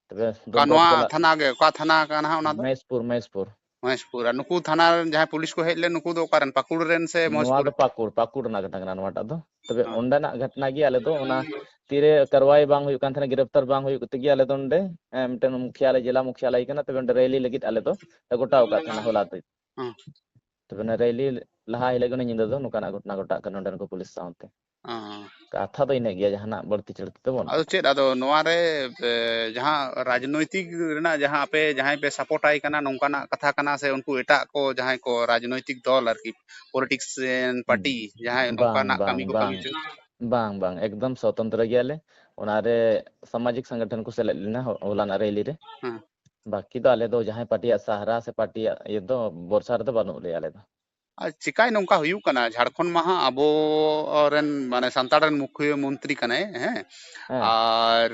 ᱛᱚᱵᱮ ᱚᱠᱟ ᱫᱚᱱᱛᱚ ᱱᱚᱣᱟ ᱠᱚ ᱪᱟᱞᱟᱜ ᱛᱷᱟᱱᱟ ᱜᱮ, ᱚᱠᱟ ᱛᱷᱟᱱᱟ ᱠᱟᱱᱟ ᱦᱟᱸᱜ ᱚᱱᱟ ᱫᱚ? ᱢᱚᱦᱮᱥᱯᱩᱨ, ᱢᱚᱦᱮᱥᱯᱩᱨ᱾ ᱢᱚᱦᱮᱥᱯᱩᱨ᱾ ᱟᱨ ᱱᱩᱠᱩ ᱛᱷᱟᱱᱟ ᱨᱮᱱ ᱡᱟᱦᱟᱸᱭ ᱯᱩᱞᱤᱥ ᱠᱚ ᱦᱮᱡ ᱞᱮᱱ, ᱱᱩᱠᱩ ᱫᱚ ᱚᱠᱟ ᱨᱮᱱ, ᱯᱟᱹᱠᱩᱲ ᱨᱮᱱ ᱥᱮ ᱱᱚᱣᱟ ᱢᱚᱦᱮᱥᱯᱩᱨ? ᱫᱚ ᱯᱟᱹᱠᱩᱲ, ᱯᱟᱹᱠᱩᱲ ᱨᱮᱱᱟᱜ ᱜᱷᱚᱴᱚᱱᱟ ᱠᱟᱱᱟ ᱱᱚᱣᱟᱴᱟᱜ ᱫᱚ᱾ ᱛᱚᱵᱮ ᱦᱮᱸ᱾ ᱚᱸᱰᱮᱱᱟᱜ ᱜᱷᱚᱴᱚᱱᱟ ᱜᱮ ᱟᱞᱮ ᱫᱚ ᱚᱱᱟ ᱛᱤᱨᱮ ᱠᱟᱨᱣᱟᱭ ᱵᱟᱝ ᱦᱩᱭᱩᱜ ᱠᱟᱱ ᱛᱟᱦᱮᱱᱟ, ᱜᱨᱮᱯᱛᱟᱨ ᱵᱟᱝ ᱦᱩᱭᱩᱜ ᱛᱮᱜᱮ ᱟᱞᱮ ᱫᱚ ᱱᱚᱰᱮ, ᱮ, ᱢᱤᱫᱴᱮᱱ ᱢᱩᱠᱷᱤᱭᱟ ᱞᱮ, ᱡᱮᱞᱟ ᱢᱩᱠᱷᱤᱭᱟ ᱞᱮ ᱠᱟᱱᱟ, ᱛᱚᱵᱮ ᱱᱚᱰᱮ ᱨᱮᱞᱤ ᱞᱟᱹᱜᱤᱫ ᱟᱞᱮ ᱫᱚ ᱞᱮ ᱜᱚᱴᱟᱣ ᱟᱠᱟᱫ ᱛᱟᱦᱮᱱᱟ ᱦᱚᱞᱟ ᱫᱚ᱾ ᱦᱮᱸ᱾ ᱛᱚᱵᱮ ᱚᱱᱟ ᱨᱮᱞᱤ ᱞᱟᱦᱟ ᱦᱤᱞᱳᱜ ᱜᱮ ᱚᱱᱟ ᱧᱤᱫᱟᱹ ᱫᱚ ᱱᱚᱝᱠᱟᱱᱟᱜ ᱜᱷᱚᱴᱚᱱᱟ ᱜᱷᱚᱴᱟᱜ ᱠᱟᱱᱟ ᱱᱚᱰᱮᱱ ᱠᱚ ᱯᱩᱞᱤᱥ ᱥᱟᱶᱛᱮ᱾ ᱦᱮᱸ᱾ ᱠᱟᱛᱷᱟ ᱫᱚ ᱤᱱᱟᱹᱜ ᱜᱮᱭᱟ, ᱡᱟᱦᱟᱱᱟᱜ ᱵᱟᱹᱲᱛᱤ ᱪᱟᱹᱲᱛᱤ ᱫᱚ ᱵᱟᱹᱱᱩᱜᱼᱟ᱾ ᱟᱫᱚ ᱪᱮᱫ, ᱟᱫᱚ ᱱᱚᱣᱟ ᱨᱮ, ᱮ, ᱡᱟᱦᱟᱸ ᱨᱟᱡᱽᱱᱳᱭᱛᱤᱠ ᱨᱮᱱᱟᱜ ᱡᱟᱦᱟᱸ ᱟᱯᱮ ᱡᱟᱦᱟᱸᱭ ᱯᱮ ᱥᱟᱯᱳᱨᱴ ᱟᱭ ᱠᱟᱱᱟ, ᱱᱚᱝᱠᱟᱱᱟᱜ ᱠᱟᱛᱷᱟ ᱠᱟᱱᱟ ᱥᱮ ᱩᱱᱠᱩ ᱮᱴᱟᱜ ᱠᱚ ᱡᱟᱦᱟᱸᱭ ᱠᱚ ᱨᱟᱡᱽᱱᱳᱭᱛᱤᱠ ᱫᱚᱞ ᱟᱨᱠᱤ, ᱯᱚᱞᱤᱴᱤᱠᱥ ᱨᱮᱱ ᱦᱩᱸ᱾ ᱯᱟᱨᱴᱤ ᱡᱟᱦᱟᱸᱭ ᱵᱟᱝ, ᱱᱚᱝᱠᱟᱱᱟᱜ ᱵᱟᱝ, ᱠᱟᱹᱢᱤ ᱠᱚ ᱵᱟᱝ᱾ ᱠᱟᱹᱢᱤ ᱦᱚᱪᱚᱭᱟ? ᱵᱟᱝ, ᱵᱟᱝ, ᱮᱠᱫᱚᱢ ᱥᱚᱛᱚᱱᱛᱨᱚ ᱜᱮᱭᱟᱞᱮ᱾ ᱚᱱᱟᱨᱮ ᱥᱟᱢᱟᱡᱤᱠ ᱥᱚᱝᱜᱚᱴᱷᱚᱱ ᱠᱚ ᱥᱮᱞᱮᱫ ᱞᱮᱱᱟ ᱦᱚ-, ᱦᱚᱞᱟᱱᱟᱜ ᱨᱮᱞᱤ ᱨᱮ᱾ ᱦᱮᱸ᱾ ᱵᱟᱹᱠᱤ ᱫᱚ ᱟᱞᱮ ᱫᱚ ᱡᱟᱦᱟᱸᱭ ᱯᱟᱨᱴᱤᱭᱟᱜ ᱥᱟᱦᱟᱨᱟ ᱥᱮ ᱯᱟᱨᱴᱤᱭᱟᱜ ᱤᱭᱟᱹ ᱫᱚ ᱵᱷᱚᱨᱥᱟ ᱨᱮᱫᱚ ᱵᱟᱹᱱᱩᱜ ᱞᱮᱭᱟ ᱟᱞᱮ ᱫᱚ᱾ ᱟᱨ ᱪᱤᱠᱟᱭ ᱱᱚᱝᱠᱟ ᱦᱩᱭᱩᱜ ᱠᱟᱱᱟ? ᱡᱷᱟᱲᱠᱷᱚᱸᱰ ᱢᱟ ᱦᱟᱸᱜ ᱟᱵᱚ ᱨᱮᱱ, ᱢᱟᱱᱮ, ᱥᱟᱱᱛᱟᱲ ᱨᱮᱱ ᱢᱩᱠᱷᱭᱟᱹ ᱢᱚᱱᱛᱨᱤ ᱠᱟᱱᱟᱭ, ᱦᱮᱸ? ᱦᱮᱸ᱾ ᱟᱨ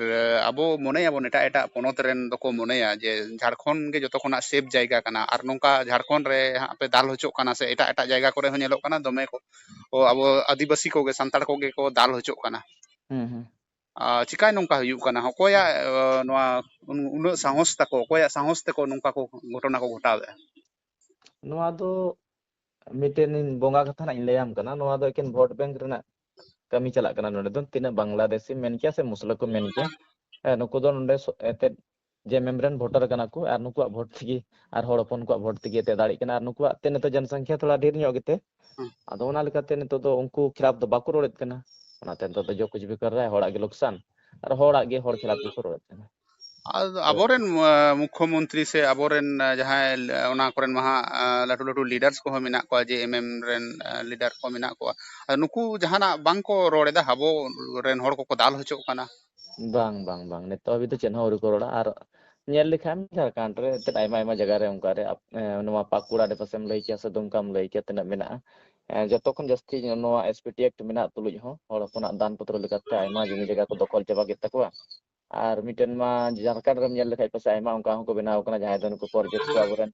ᱟᱵᱚ ᱢᱚᱱᱮᱭᱟᱵᱚᱱ, ᱮᱴᱟᱜ ᱮᱴᱟᱜ ᱯᱚᱱᱚᱛ ᱨᱮᱱ ᱫᱚᱠᱚ ᱢᱚᱱᱮᱭᱟ ᱡᱮ ᱡᱷᱟᱲᱠᱷᱚᱸᱰ ᱜᱮ ᱡᱚᱛᱚ ᱠᱷᱚᱱᱟᱜ ᱥᱮᱯ ᱡᱟᱭᱜᱟ ᱠᱟᱱᱟ, ᱟᱨ ᱱᱚᱝᱠᱟ ᱡᱷᱟᱲᱠᱷᱚᱸᱰ ᱨᱮ ᱦᱟᱸᱜ ᱯᱮ ᱫᱟᱞ ᱦᱚᱪᱚᱜ ᱠᱟᱱᱟ ᱥᱮ ᱮᱴᱟᱜ ᱮᱴᱟᱜ ᱡᱟᱭᱜᱟ ᱠᱚᱨᱮ ᱦᱚᱸ ᱧᱮᱞᱚᱜ ᱠᱟᱱᱟ ᱫᱚᱢᱮ ᱠᱚ, ᱠᱚ ᱟᱵᱚ ᱟᱹᱫᱤᱵᱟᱹᱥᱤ ᱠᱚᱜᱮ, ᱥᱟᱱᱛᱟᱲ ᱠᱚᱜᱮ ᱠᱚ ᱫᱟᱞ ᱦᱚᱪᱚᱜ ᱠᱟᱱᱟ᱾ ᱦᱩᱸ, ᱦᱩᱸ᱾ ᱟᱨ ᱪᱤᱠᱟᱭ ᱱᱚᱝᱠᱟ ᱦᱩᱭᱩᱜ ᱠᱟᱱᱟ? ᱚᱠᱚᱭᱟᱜ, ᱮ, ᱱᱚᱣᱟ ᱩᱱ-, ᱩᱱᱟᱹᱜ ᱥᱟᱦᱚᱥ ᱛᱟᱠᱚ, ᱚᱠᱚᱭᱟᱜ ᱥᱟᱦᱚᱥ ᱛᱮᱠᱚ ᱱᱚᱝᱠᱟ ᱠᱚ ᱜᱷᱚᱴᱚᱱᱟ ᱠᱚ ᱜᱷᱚᱴᱟᱣᱮᱫᱼᱟ? ᱱᱚᱣᱟ ᱫᱚ ᱢᱤᱫᱴᱮᱱ ᱤᱧ ᱵᱚᱸᱜᱟ ᱠᱟᱛᱷᱟ ᱱᱟᱜ ᱤᱧ ᱞᱟᱹᱭᱟᱢ ᱠᱟᱱᱟ᱾ ᱱᱚᱣᱟ ᱫᱚ ᱮᱠᱮᱱ ᱵᱷᱳᱴ ᱵᱮᱝᱠ ᱨᱮᱱᱟᱜ ᱠᱟᱹᱢᱤ ᱪᱟᱞᱟᱜ ᱠᱟᱱᱟ᱾ ᱱᱚᱰᱮ ᱫᱚ ᱛᱤᱱᱟᱹᱜ ᱵᱟᱝᱞᱟᱫᱮᱥᱤᱢ ᱢᱮᱱ ᱠᱮᱭᱟ ᱥᱮ ᱢᱩᱥᱞᱟᱹ ᱠᱚ ᱢᱮᱱ ᱠᱮᱭᱟ, ᱦᱮᱸ, ᱱᱩᱠᱩ ᱫᱚ ᱱᱚᱰᱮ ᱥᱚ-, ᱮᱱᱛᱮᱫ ᱡᱮ ᱮᱢ ᱮᱢ ᱨᱮᱱ ᱵᱷᱳᱴᱟᱨ ᱠᱟᱱᱟ ᱠᱚ ᱟᱨ ᱱᱩᱠᱩᱣᱟᱜ ᱵᱷᱳᱴ ᱛᱮᱜᱮ ᱟᱨ ᱦᱚᱲ ᱦᱚᱯᱚᱱ ᱠᱚᱣᱟᱜ ᱵᱷᱳᱴ ᱛᱮᱜᱮ ᱮᱱᱛᱮᱫ ᱫᱟᱲᱮᱜ ᱠᱟᱱᱟ ᱟᱨ ᱱᱩᱠᱩᱣᱟᱜ ᱛᱮ ᱱᱤᱛᱚᱜ ᱡᱚᱱᱥᱚᱝᱠᱷᱭᱟ ᱛᱷᱚᱲᱟ ᱰᱷᱮᱨ ᱧᱚᱜ ᱜᱮᱛᱮ, ᱦᱩᱸ᱾ ᱟᱫᱚ ᱚᱱᱟ ᱞᱮᱠᱟᱛᱮ ᱱᱤᱛᱚᱜ ᱫᱚ ᱩᱱᱠᱩ ᱠᱷᱤᱞᱟᱯ ᱫᱚ ᱵᱟᱠᱚ ᱨᱚᱲᱮᱫ ᱠᱟᱱᱟ᱾ ᱚᱱᱟᱛᱮ ᱱᱤᱛᱚᱜ ᱫᱚ ᱡᱚ ᱠᱩᱪ ᱵᱷᱤ ᱠᱟᱨ ᱨᱟᱦᱟ ᱦᱟᱭ, ᱦᱚᱲᱟᱜ ᱜᱮ ᱞᱚᱠᱥᱟᱱ ᱟᱨ ᱦᱚᱲᱟᱜ ᱜᱮ ᱦᱚᱲ ᱠᱷᱤᱞᱟᱯ ᱜᱮᱠᱚ ᱨᱚᱲᱮᱫ ᱠᱟᱱᱟ᱾ ᱟᱫᱚ ᱛᱚ ᱟᱵᱚᱨᱮᱱ, ᱟ, ᱢᱩᱠᱠᱷᱚ ᱢᱚᱱᱛᱨᱤ ᱥᱮ ᱟᱵᱚᱨᱮᱱ, ᱟ, ᱡᱟᱦᱟᱸᱭ, ᱟ, ᱚᱱᱟ ᱠᱚᱨᱮᱱ ᱢᱟ ᱦᱟᱸᱜ, ᱟ, ᱞᱟᱹᱴᱩ ᱞᱟᱹᱴᱩ ᱞᱤᱰᱟᱨᱥ ᱠᱚᱦᱚᱸ ᱢᱮᱱᱟᱜ ᱠᱚᱣᱟ, ᱡᱮ ᱮᱢ ᱮᱢ ᱨᱮᱱ, ᱟ, ᱞᱤᱰᱟᱨ ᱠᱚ ᱢᱮᱱᱟᱜ ᱠᱚᱣᱟ᱾ ᱟᱫᱚ ᱱᱩᱠᱩ ᱡᱟᱦᱟᱱᱟᱜ ᱵᱟᱝ ᱠᱚ ᱨᱚᱲ ᱮᱫᱟ, ᱟᱵᱚ ᱨᱮᱱ ᱦᱚᱲ ᱠᱚᱠᱚ ᱫᱟᱞ ᱦᱚᱪᱚᱜ ᱠᱟᱱᱟ᱾ ᱵᱟᱝ, ᱵᱟᱝ, ᱵᱟᱝ, ᱱᱤᱛᱚᱜ ᱦᱟᱹᱵᱤᱡ ᱫᱚ ᱪᱮᱫ ᱦᱚᱸ ᱟᱹᱣᱨᱤ ᱠᱚ ᱨᱚᱲᱟ᱾ ᱟᱨ ᱧᱮᱞ ᱞᱮᱠᱷᱟᱱ ᱡᱷᱟᱲᱠᱷᱚᱸᱰ ᱨᱮ ᱮᱱᱛᱮᱫ ᱟᱭᱢᱟ, ᱟᱭᱢᱟ ᱡᱟᱭᱜᱟ ᱨᱮ ᱚᱱᱠᱟ ᱨᱮ ᱟᱯ-, ᱮ, ᱱᱚᱣᱟ ᱯᱟᱹᱠᱩᱲ ᱟᱰᱮ ᱯᱟᱥᱮᱢ ᱞᱟᱹᱭ ᱠᱮᱭᱟ ᱥᱮ ᱫᱩᱢᱠᱟᱢ ᱞᱟᱹᱭ ᱠᱮᱭᱟ, ᱛᱤᱱᱟᱹᱜ ᱢᱮᱱᱟᱜᱼᱟ᱾ ᱮ, ᱡᱚᱛᱚ ᱠᱷᱚᱱ ᱡᱟᱹᱥᱛᱤ ᱱᱚᱣᱟ S P T Act ᱢᱮᱱᱟᱜ ᱛᱩᱞᱩᱡ ᱦᱚᱸ ᱦᱚᱲ ᱦᱚᱯᱚᱱᱟᱜ ᱫᱟᱱ ᱯᱚᱛᱨᱚ ᱞᱮᱠᱟᱛᱮ ᱟᱭᱢᱟ ᱡᱚᱢᱤ ᱡᱟᱭᱜᱟ ᱠᱚ ᱫᱚᱠᱷᱚᱞ ᱪᱟᱵᱟ ᱠᱮᱫ ᱛᱟᱠᱚᱣᱟ᱾ ᱟᱨ ᱢᱤᱫᱴᱮᱱ ᱢᱟ ᱡᱷᱟᱲᱠᱷᱚᱸᱰ ᱨᱮᱢ ᱧᱮᱞ ᱞᱮᱠᱷᱟᱡ ᱯᱟᱥᱮᱡ ᱟᱭᱢᱟ ᱚᱱᱠᱟ ᱦᱚᱸᱠᱚ ᱵᱮᱱᱟᱣ ᱠᱟᱱᱟ, ᱡᱟᱦᱟᱸᱭ ᱫᱚ ᱱᱩᱠᱩ ᱯᱚᱨᱡᱚᱴ ᱠᱚ ᱟᱵᱚᱨᱮᱱ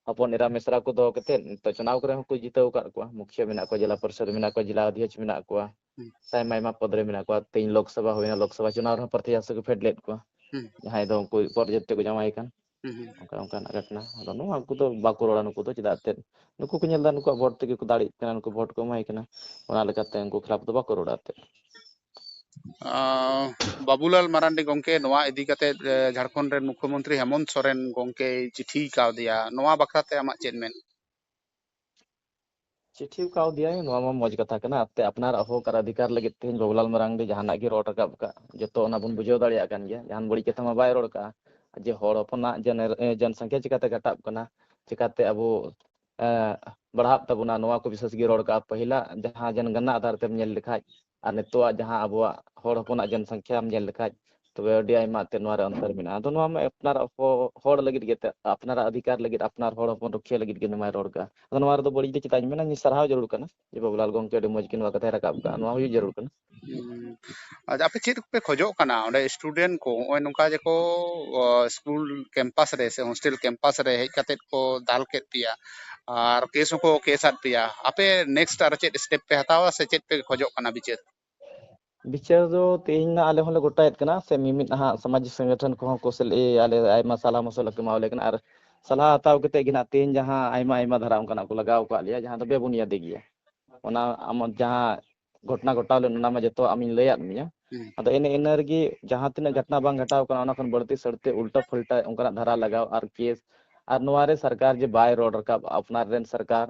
ᱦᱚᱯᱚᱱ ᱮᱨᱟ ᱢᱤᱥᱨᱟ ᱠᱚ ᱫᱚᱦᱚ ᱠᱟᱛᱮᱫ ᱱᱤᱛᱚᱜ ᱪᱩᱱᱟᱣ ᱠᱚᱨᱮ ᱦᱚᱸᱠᱚ ᱡᱤᱛᱟᱹᱣ ᱟᱠᱟᱫ ᱠᱚᱣᱟ, ᱢᱩᱠᱷᱤᱭᱟᱹ ᱢᱮᱱᱟᱜ ᱠᱚᱣᱟ, ᱡᱮᱞᱟ ᱯᱚᱨᱤᱥᱚᱫ ᱢᱮᱱᱟᱜ ᱠᱚᱣᱟ, ᱡᱮᱞᱟ ᱚᱫᱷᱭᱚᱠᱥ ᱢᱮᱱᱟᱜ ᱠᱚᱣᱟ᱾ ᱦᱩᱸ᱾ ᱥᱮ ᱟᱭᱢᱟ ᱟᱭᱢᱟ ᱯᱚᱫᱽ ᱨᱮ ᱢᱮᱱᱟᱜ ᱠᱚᱣᱟ᱾ ᱛᱮᱦᱮᱧ ᱞᱳᱠᱥᱚᱵᱷᱟ ᱦᱩᱭᱱᱟ, ᱞᱳᱠᱥᱚᱵᱷᱟ ᱪᱩᱱᱟᱣ ᱨᱮᱦᱚᱸ ᱯᱨᱟᱨᱛᱷᱤ ᱡᱟᱦᱟᱸ ᱥᱮᱫ ᱠᱚ ᱯᱷᱮᱰ ᱞᱮᱫ ᱠᱚᱣᱟ, ᱦᱩᱸ᱾ ᱡᱟᱦᱟᱸᱭ ᱫᱚ ᱩᱱᱠᱩ ᱯᱚᱨᱡᱚᱴ ᱛᱮᱠᱚ ᱡᱟᱶᱟᱭ ᱠᱟᱱ᱾ ᱦᱩᱸ, ᱦᱩᱸ᱾ ᱚᱱᱠᱟ, ᱚᱱᱠᱟᱱᱟᱜ ᱜᱷᱚᱴᱱᱟ᱾ ᱟᱫᱚ ᱱᱚᱣᱟ ᱩᱱᱠᱩ ᱫᱚ ᱵᱟᱠᱚ ᱨᱚᱲᱟ, ᱱᱩᱠᱩ ᱫᱚ ᱪᱮᱫᱟᱜ ᱮᱱᱛᱮᱫ ᱱᱩᱠᱩ ᱠᱚ ᱧᱮᱞ ᱮᱫᱟ, ᱱᱩᱠᱩᱣᱟᱜ ᱵᱷᱳᱴ ᱛᱮᱜᱮ ᱠᱚ ᱫᱟᱲᱮᱜ ᱠᱟᱱᱟ, ᱱᱩᱠᱩ ᱵᱷᱳᱴ ᱠᱚ ᱮᱢᱟᱭ ᱠᱟᱱᱟ, ᱚᱱᱟ ᱞᱮᱠᱟᱛᱮ ᱩᱱᱠᱩ ᱠᱷᱤᱞᱟᱯ ᱫᱚ ᱵᱟᱠᱚ ᱨᱚᱲᱟ ᱮᱱᱛᱮᱫ᱾ ᱟᱸ, ᱵᱟᱵᱩᱞᱟᱞ ᱢᱟᱨᱟᱱᱰᱤ ᱜᱚᱢᱠᱮ, ᱱᱚᱣᱟ ᱤᱫᱤ ᱠᱟᱛᱮᱫ, ᱮ, ᱡᱷᱟᱲᱠᱷᱚᱸᱰ ᱨᱮᱱ ᱢᱩᱠᱷᱭᱚᱢᱚᱱᱛᱨᱤ ᱦᱮᱢᱚᱱᱛ ᱥᱚᱨᱮᱱ ᱜᱚᱢᱠᱮᱭ ᱪᱤᱴᱷᱤ ᱠᱟᱣᱫᱮᱭᱟ, ᱱᱚᱣᱟ ᱵᱟᱠᱷᱨᱟᱛᱮ ᱟᱢᱟᱜ ᱪᱮᱫ ᱢᱮᱱ? ᱪᱤᱴᱷᱤ ᱠᱟᱣᱫᱮᱭᱟᱭ, ᱱᱚᱣᱟ ᱢᱟ ᱢᱚᱡᱽ ᱠᱟᱛᱷᱟ ᱠᱟᱱᱟ᱾ ᱟᱯᱮ ᱟᱯᱱᱟᱨᱟᱜ ᱦᱚᱠ ᱟᱨ ᱚᱫᱷᱤᱠᱟᱨ ᱞᱟᱹᱜᱤᱫ ᱛᱮᱦᱮᱧ ᱵᱟᱵᱩᱞᱟᱞ ᱢᱟᱨᱟᱱᱰᱤ ᱡᱟᱦᱟᱱᱟᱜ ᱜᱮ ᱨᱚᱲ ᱨᱟᱠᱟᱵ ᱠᱟᱜ, ᱡᱚᱛᱚ ᱚᱱᱟ ᱵᱚᱱ ᱵᱩᱡᱷᱟᱹᱣ ᱫᱟᱲᱮᱭᱟᱜ ᱠᱟᱱ ᱜᱮᱭᱟ᱾ ᱡᱟᱦᱟᱱ ᱵᱟᱹᱲᱤᱡ ᱠᱟᱛᱷᱟ ᱢᱟ ᱵᱟᱭ ᱨᱚᱲ ᱠᱟᱜᱼᱟ, ᱡᱮ ᱦᱚᱲ ᱦᱚᱯᱚᱱᱟᱜ ᱡᱮᱱ-, ᱮ, ᱡᱚᱱᱥᱚᱝᱠᱷᱭᱟ ᱪᱤᱠᱟᱛᱮ ᱜᱷᱟᱴᱟᱜ ᱠᱟᱱᱟ, ᱪᱤᱠᱟᱛᱮ ᱟᱵᱚ, ᱮ, ᱵᱟᱲᱦᱟᱜ ᱛᱟᱵᱚᱱᱟ, ᱱᱚᱣᱟ ᱠᱚ ᱵᱤᱥᱮᱥ ᱜᱮ ᱨᱚᱲ ᱠᱟᱜᱼᱟ᱾ ᱯᱟᱹᱦᱤᱞᱟᱜ ᱡᱟᱦᱟᱸ ᱡᱚᱱᱜᱚᱱᱱᱟ ᱟᱫᱷᱟᱨ ᱛᱮᱢ ᱧᱮᱞ ᱞᱮᱠᱷᱟᱡ ᱟᱨ ᱱᱤᱛᱚᱜᱟᱜ ᱡᱟᱦᱟᱸ ᱟᱵᱚᱣᱟᱜ ᱦᱚᱲ ᱦᱚᱯᱚᱱᱟᱜ ᱡᱚᱱᱥᱚᱝᱠᱷᱭᱟᱢ ᱧᱮᱞ ᱞᱮᱠᱷᱟᱡ, ᱛᱚᱵᱮ ᱟᱹᱰᱤ ᱟᱭᱢᱟ ᱮᱱᱛᱮᱫ ᱱᱚᱣᱟ ᱨᱮ ᱚᱱᱛᱚᱨ ᱢᱮᱱᱟᱜᱼᱟ᱾ ᱟᱫᱚ ᱱᱚᱣᱟ ᱢᱟ ᱟᱯᱱᱟᱨᱟᱜ ᱦᱚ-, ᱦᱚᱲ ᱞᱟᱹᱜᱤᱫ ᱜᱮ ᱮᱱᱛᱮᱫ, ᱟᱯᱱᱟᱨᱟᱜ ᱚᱫᱷᱤᱠᱟᱨ ᱞᱟᱹᱜᱤᱫ, ᱟᱯᱱᱟᱨ ᱦᱚᱲ ᱦᱚᱯᱚᱱ ᱨᱩᱠᱷᱤᱭᱟᱹ ᱞᱟᱹᱜᱤᱫ ᱜᱮ ᱱᱚᱣᱟᱭ ᱨᱚᱲ ᱠᱟᱜᱼᱟ᱾ ᱟᱫᱚ ᱱᱚᱣᱟ ᱨᱮᱫᱚ ᱵᱟᱹᱲᱤᱡ ᱫᱚ ᱪᱮᱫᱟᱜ ᱤᱧ ᱢᱮᱱᱟ? ᱤᱧ ᱥᱟᱨᱦᱟᱣ ᱡᱟᱹᱨᱩᱲ ᱠᱟᱱᱟ ᱡᱮ ᱵᱟᱵᱩᱞᱟᱞ ᱜᱚᱢᱠᱮ ᱟᱹᱰᱤ ᱢᱚᱡᱽ ᱜᱮ ᱱᱚᱣᱟ ᱠᱟᱛᱷᱟᱭ ᱨᱟᱠᱟᱵ ᱠᱟᱜᱼᱟ, ᱱᱚᱣᱟ ᱦᱩᱭᱩᱜ ᱡᱟᱹᱨᱩᱲ ᱠᱟᱱᱟ᱾ ᱦᱩᱸ᱾ ᱟᱪᱪᱷᱟ, ᱟᱯᱮ ᱪᱮᱫ ᱠᱚᱯᱮ ᱠᱷᱚᱡᱚᱜ ᱠᱟᱱᱟ ᱚᱸᱰᱮ student ᱠᱚ? ᱱᱚᱜᱼᱚᱭ ᱱᱚᱝᱠᱟ ᱡᱮ ᱠᱚ, ᱚ, ᱥᱠᱩᱞ ᱠᱮᱢᱯᱟᱥ ᱨᱮ ᱥᱮ ᱦᱳᱥᱴᱮᱞ ᱠᱮᱢᱯᱟᱥ ᱨᱮ ᱦᱮᱡ ᱠᱟᱛᱮᱫ ᱠᱚ ᱫᱟᱞ ᱠᱮᱫ ᱯᱮᱭᱟ ᱟᱨ ᱠᱮᱥ ᱦᱚᱸᱠᱚ ᱠᱮᱥ ᱟᱫ ᱯᱮᱭᱟ, ᱟᱯᱮ next ᱟᱨ ᱪᱮᱫ step ᱯᱮ ᱦᱟᱛᱟᱣᱟ ᱥᱮ ᱪᱮᱫ ᱯᱮ ᱠᱷᱚᱡᱚᱜ ᱠᱟᱱᱟ ᱵᱤᱪᱟᱹᱨ? ᱵᱤᱪᱟᱹᱨ ᱫᱚ ᱛᱮᱦᱮᱧ ᱱᱟᱜ ᱟᱞᱮ ᱦᱚᱸᱞᱮ ᱜᱚᱴᱟᱭᱮᱫ ᱠᱟᱱᱟ, ᱥᱮ ᱢᱤᱢᱤᱫ ᱦᱟᱸᱜ ᱥᱟᱢᱟᱡᱤᱠ ᱥᱚᱝᱜᱚᱴᱷᱚᱱ ᱠᱚᱦᱚᱸ ᱠᱚ ᱥᱮᱞ-, ᱤᱭᱟᱹ, ᱟᱞᱮ ᱟᱭᱢᱟ ᱥᱟᱞᱦᱟ ᱢᱚᱥᱚᱞᱟ ᱠᱚ ᱮᱢᱟᱣᱟᱞᱮ ᱠᱟᱱᱟ, ᱟᱨ ᱥᱟᱞᱦᱟ ᱦᱟᱛᱟᱣ ᱠᱟᱛᱮ ᱜᱮ ᱱᱟᱜ ᱛᱮᱦᱮᱧ ᱡᱟᱦᱟᱸ ᱟᱭᱢᱟ ᱟᱭᱢᱟ ᱫᱷᱟᱨᱟ ᱚᱱᱠᱟᱱᱟᱜ ᱠᱚ ᱞᱟᱜᱟᱣ ᱟᱠᱟᱫ ᱞᱮᱭᱟ, ᱡᱟᱦᱟᱸ ᱫᱚ ᱵᱮᱵᱩᱱᱤᱭᱟᱹᱫᱤ ᱜᱮᱭᱟ᱾ ᱚᱱᱟ ᱟᱢ ᱡᱟᱦᱟᱸ ᱜᱷᱚᱴᱱᱟ ᱜᱷᱚᱴᱟᱣ ᱞᱮᱱ, ᱚᱱᱟ ᱢᱟ ᱡᱚᱛᱚ ᱟᱢᱤᱧ ᱞᱟᱹᱭᱟᱫ ᱢᱮᱭᱟ᱾ ᱦᱩᱸ᱾ ᱟᱫᱚ ᱮᱱᱮ ᱤᱱᱟᱹ ᱨᱮᱜᱮ ᱡᱟᱦᱟᱸ ᱛᱤᱱᱟᱹᱜ ᱜᱷᱚᱴᱱᱟ ᱵᱟᱝ ᱜᱷᱚᱴᱟᱣ ᱠᱟᱱᱟ, ᱚᱱᱟ ᱠᱷᱚᱱ ᱵᱟᱹᱲᱛᱤ ᱥᱟᱹᱲᱛᱤ ᱩᱞᱴᱟᱹ ᱯᱷᱩᱞᱴᱟᱹ ᱚᱱᱠᱟᱱᱟᱜ ᱫᱷᱟᱨᱟ ᱞᱟᱜᱟᱣ ᱟᱨ ᱠᱮᱥ, ᱟᱨ ᱱᱚᱣᱟ ᱨᱮ ᱥᱚᱨᱠᱟᱨ ᱡᱮ ᱵᱟᱭ ᱨᱚᱲ ᱨᱟᱠᱟᱵ, ᱟᱯᱱᱟᱨ ᱨᱮᱱ ᱥᱚᱨᱠᱟᱨ,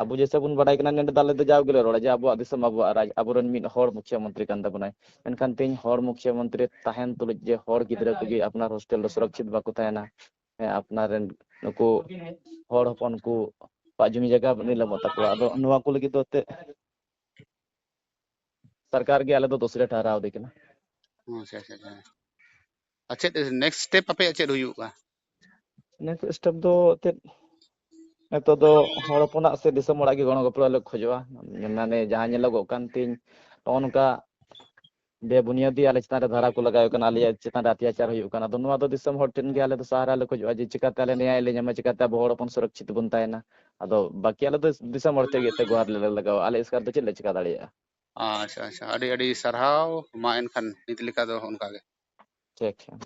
ᱟᱵᱚ ᱡᱮᱭᱥᱮ ᱵᱚᱱ ᱵᱟᱰᱟᱭ ᱠᱟᱱᱟ, ᱱᱮᱰ ᱫᱚ ᱟᱞᱮ ᱫᱚ ᱡᱟᱣ ᱜᱮᱞᱮ ᱨᱚᱲᱟ ᱡᱮ ᱟᱵᱚᱣᱟᱜ ᱫᱤᱥᱚᱢ, ᱟᱵᱚᱣᱟᱜ ᱨᱟᱡᱽ, ᱟᱵᱚᱨᱮᱱ ᱢᱤᱫ ᱦᱚᱲ ᱢᱩᱠᱷᱭᱟᱹ ᱢᱚᱱᱛᱨᱤ ᱠᱟᱱ ᱛᱟᱵᱚᱱᱟᱭ᱾ ᱢᱮᱱᱠᱷᱟᱱ ᱛᱮᱦᱮᱧ ᱦᱚᱲ ᱢᱩᱠᱷᱭᱟᱹ ᱢᱚᱱᱛᱨᱤ ᱛᱟᱦᱮᱱ ᱛᱩᱞᱩᱡ ᱡᱮ ᱦᱚᱲ ᱜᱤᱫᱽᱨᱟᱹ ᱠᱚᱜᱮ ᱟᱯᱱᱟᱨ ᱦᱳᱥᱴᱮᱞ ᱨᱮ ᱥᱩᱨᱚᱠᱪᱷᱤᱛ ᱵᱟᱠᱚ ᱛᱟᱦᱮᱱᱟ, ᱦᱮᱸ, ᱟᱯᱱᱟᱨ ᱨᱮᱱ ᱱᱩᱠᱩ ᱦᱚᱲ ᱦᱚᱯᱚᱱ ᱠᱚᱣᱟᱜ ᱡᱚᱢᱤ ᱡᱟᱭᱜᱟ ᱱᱤᱞᱟᱹᱢᱚᱜ ᱛᱟᱠᱚᱣᱟ, ᱟᱫᱚ ᱱᱚᱣᱟ ᱠᱚ ᱞᱟᱹᱜᱤᱫ ᱫᱚ ᱮᱱᱛᱮᱫ ᱥᱚᱨᱠᱟᱨ ᱜᱮ ᱟᱞᱮ ᱫᱚ ᱫᱳᱥᱤ ᱞᱮ ᱴᱷᱟᱦᱨᱟᱣ ᱫᱮ ᱠᱟᱱᱟ᱾ ᱟᱪᱪᱷᱟ, ᱟᱪᱪᱷᱟ, ᱟᱪᱪᱷᱟ᱾ ᱟᱨ ᱪᱮᱫ next step ᱟᱯᱮᱭᱟᱜ ᱪᱮᱫ ᱦᱩᱭᱩᱜᱼᱟ? Next step ᱫᱚ ᱪᱮᱫ, ᱱᱤᱛᱚᱜ ᱫᱚ ᱦᱚᱲ ᱦᱚᱯᱚᱱᱟᱜ ᱥᱮ ᱫᱤᱥᱚᱢ ᱦᱚᱲᱟᱜ ᱜᱮ ᱜᱚᱲᱚ ᱜᱚᱯᱚᱲᱚ ᱞᱮ ᱠᱷᱚᱡᱚᱜᱼᱟ᱾ ᱢᱟᱱᱮ ᱡᱟᱦᱟᱸ ᱧᱮᱞᱚᱜᱚᱜ ᱠᱟᱱ ᱛᱤᱧ ᱱᱚᱜᱼᱚ ᱱᱚᱝᱠᱟ ᱵᱮᱵᱩᱱᱤᱭᱟᱹᱫᱤ ᱟᱞᱮ ᱪᱮᱛᱟᱱ ᱨᱮ ᱫᱷᱟᱨᱟ ᱠᱚ ᱞᱟᱜᱟᱣ ᱠᱟᱱᱟ, ᱟᱞᱮᱭᱟᱜ ᱪᱮᱛᱟᱱ ᱨᱮ ᱚᱛᱛᱟᱪᱟᱨ ᱦᱩᱭᱩᱜ ᱠᱟᱱᱟ᱾ ᱟᱫᱚ ᱱᱚᱣᱟ ᱫᱚ ᱫᱤᱥᱚᱢ ᱦᱚᱲ ᱴᱷᱮᱱ ᱜᱮ ᱟᱞᱮ ᱫᱚ ᱥᱟᱦᱟᱨᱟ ᱞᱮ ᱠᱷᱚᱡᱚᱜᱼᱟ ᱡᱮ ᱪᱤᱠᱟᱛᱮ ᱟᱞᱮ ᱱᱮᱭᱟᱭ ᱞᱮ ᱧᱟᱢᱟ, ᱪᱤᱠᱟᱛᱮ ᱟᱵᱚ ᱦᱚᱲ ᱦᱚᱯᱚᱱ ᱥᱩᱨᱚᱠᱪᱷᱤᱛ ᱵᱚᱱ ᱛᱟᱦᱮᱱᱟ᱾ ᱟᱫᱚ ᱵᱟᱹᱠᱤ ᱟᱞᱮ ᱫᱚ ᱫᱤᱥᱚᱢ ᱦᱚᱲ ᱴᱷᱮᱱ ᱜᱮ ᱮᱱᱛᱮ ᱜᱚᱦᱟᱨ ᱞᱮ ᱞᱟᱜᱟᱣᱟ, ᱟᱞᱮ ᱮᱥᱠᱟᱨ ᱫᱚ ᱪᱮᱫ ᱞᱮ ᱪᱤᱠᱟ ᱫᱟᱲᱮᱭᱟᱜᱼᱟ? ᱟᱪᱪᱷᱟ, ᱟᱪᱪᱷᱟ, ᱟᱹᱰᱤ ᱟᱹᱰᱤ ᱥᱟᱨᱦᱟᱣ᱾ ᱢᱟ ᱮᱱᱠᱷᱟᱱ ᱱᱤᱛ ᱞᱮᱠᱟ ᱫᱚ ᱚᱱᱠᱟ ᱜᱮ᱾ ᱴᱷᱤᱠ ᱜᱮᱭᱟ᱾